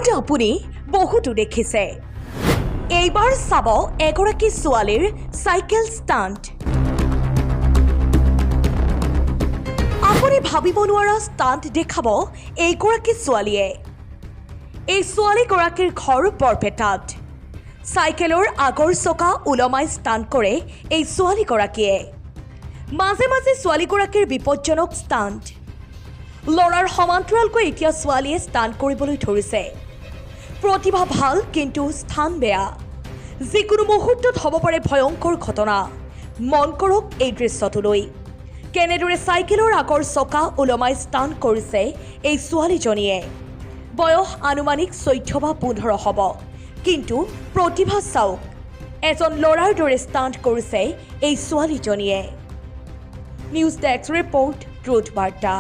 Stunt আপুনি বহুতো দেখিছে। এইবাৰ চাব এগৰাকী ছোৱালীৰ চাইকেল ষ্টাণ্ট। আপুনি ভাবিব নোৱাৰা ষ্টাণ্ট দেখাব এইগৰাকী ছোৱালীয়ে। এই ছোৱালীগৰাকীৰ ঘৰ বৰপেটাত। চাইকেলৰ আগৰ চকা ওলমাই ষ্টাণ্ট কৰে এই ছোৱালীগৰাকীয়ে। মাজে মাজে ছোৱালীগৰাকীৰ বিপজ্জনক ষ্টাণ্ট। ল'ৰাৰ সমান্তৰালকৈ এতিয়া ছোৱালীয়ে ষ্টাণ্ট কৰিবলৈ ধৰিছে। প্ৰতিভা ভাল, কিন্তু স্থান বেয়া। যিকোনো মুহূৰ্তত হ'ব পাৰে ভয়ংকৰ ঘটনা। মন কৰক এই দৃশ্যটোলৈ, কেনেদৰে চাইকেলৰ আগৰ চকা ওলমাই ষ্টাণ্ট কৰিছে এই ছোৱালীজনীয়ে। বয়স আনুমানিক 14 বা 15 হ'ব, কিন্তু প্ৰতিভা চাওক, এজন ল'ৰাৰ দৰে ষ্টাণ্ট কৰিছে এই ছোৱালীজনীয়ে। নিউজ ডেস্ক ৰিপৰ্ট, ট্ৰুথ বাৰ্তা।